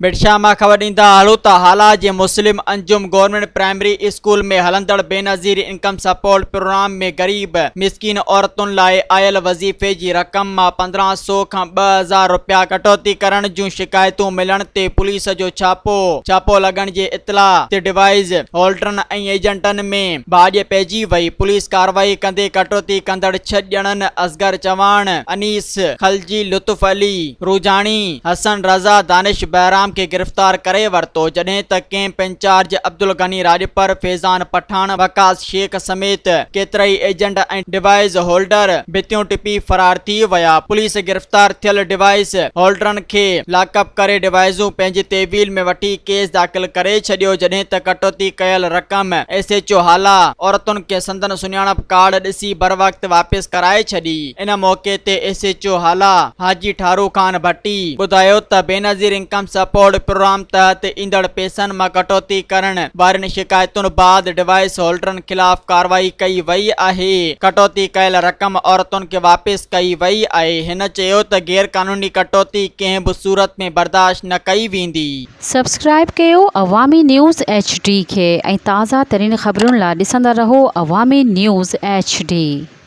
ڀٽشاهه مان خبر ڏيندا هلون ته هالا جي Muslim Anjum government primary school ۾ هلندڙ بينظير انڪم سپورٽ پروگرام ۾ غريب مسڪين عورتن لاء آيل وظيفي جي رقم مان 1500 کان 2000 رپيا ڪٽوتي ڪرڻ جون شڪايتون ملڻ تي پوليس جو ڇاپو ڇاپو لڳڻ جي اطلاع تي ڊوائيز هولڊرن ۽ ايجنٽن ۾ ڀاڄ پئجي وئي پوليس ڪارروائي ڪندي ڪٽوتي ڪندڙ ڇهه ڄڻن اصغر چواڻ، انيس خلجي، لطف علي روجاڻي، حسن رضا، دانش بهرام کي گرفتار ڪري ورتو، جڏهن ته ڪئمپ انچارج عبدالغني راڄپر، فيضان پٺاڻ، وقاص شيخ سميت ڪيترائي ايجنٽ ۽ ڊوائيس هولڊر ڀتيون ٽپي فرار ٿي ويا، پوليس گرفتار ٿيل ڊوائيس هولڊرن کي لاڪ اپ ڪري ڊوائيسون پنهنجي تحويل ۾ وٺي ڪيس داخل ڪري ڇڏيو، جڏهن ته ڪٽوتي ڪيل رقم ايس ايڇ او هالا عورتن کي سندن سڃاڻپ ڪارڊ ڏسي بروقت واپس ڪرائي ڇڏي. ان موقعي تي S H O Hala Haji Tharu Khan Bhatti ٻڌايو ته بينظير انڪم سپورٽ پروگرام تحت ايندڙ پئسن مان ڪٽوتي ڪرڻ وارين شڪايتن بعد ڊوائيس هولڊرن خلاف ڪارروائي ڪئي وئي آهي، ڪٽوتي ڪيل رقم عورتن کي واپس ڪئي وئي آهي، هن چيو ته غيرقانوني ڪٽوتي ڪنهن به صورت ۾ برداشت نه ڪئي ويندي. سبسڪرائيب ڪيو عوامي نيوز ايڇ ڊي کي ۽ تازه ترين خبرن لا ڏسندا رهو عوامي نيوز ايڇ ڊي.